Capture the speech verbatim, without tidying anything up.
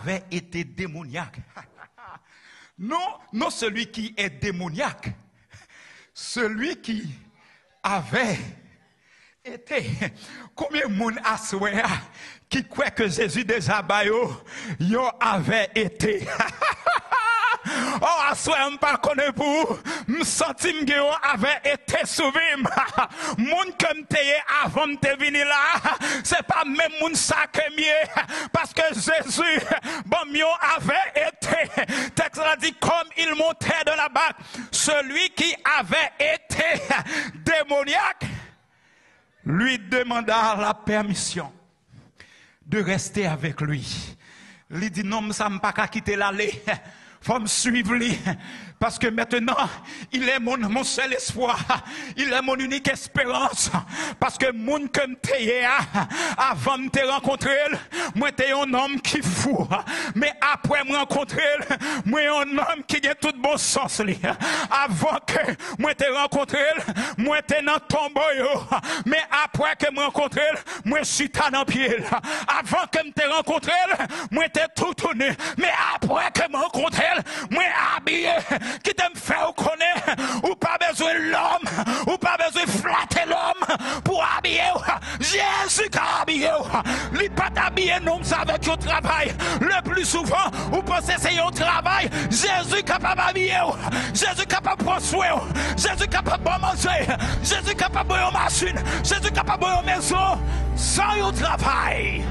avait été démoniaque. Non, non celui qui est démoniaque, celui qui avait été. Konbyen moun aswè a ki kwè ke Jezi deja ba yo yon avait été? Oh, aswè a m pa konnen pou ou, m santi m gen yon avait été sou vi m. Moun ke m te ye avan m te vini la, se pa menm moun sa ke m ye, paske Jezi ban m yon avait été. Tèks la di, comme ils montaient dans la barque, celui qui avait été démoniaque lui demanda la permission de rester avec lui. Li di, nonm sa, m pa ka kite l ale. Fò m swiv li. Parce que maintenant, il est mon, mon seul espoir. Il est mon unique espérance. Paske moun ke m te ye a, avan m te rankontre l, mwen te yon nonm ki fou. Men apre m rankontre l, mwen yon nonm ki gen tout bon sans li. Avan ke mwen te rankontre l, mwen te nan tonbo yo. Men apre ke m rankontre l, mwen chita nan pye l. Avan ke m te rankontre l, mwen te toutouni. Men apre ke m rankontre l, mwen abiye. Kite m fè w konnen, ou pa bezwen lòm, ou pa bezwen flate lòm pou abiye w. Jezi ka abiye w. Li pa t abiye nonm sa avèk yon travay. Le pli souvan, ou panse se yon travay. Jezi kapab abiye w. Jezi kapab pran swen w. Jezi kapab ban manje. Jezi kapab ban yon machin. Jezi kapab ban yon mezon. San yon travay.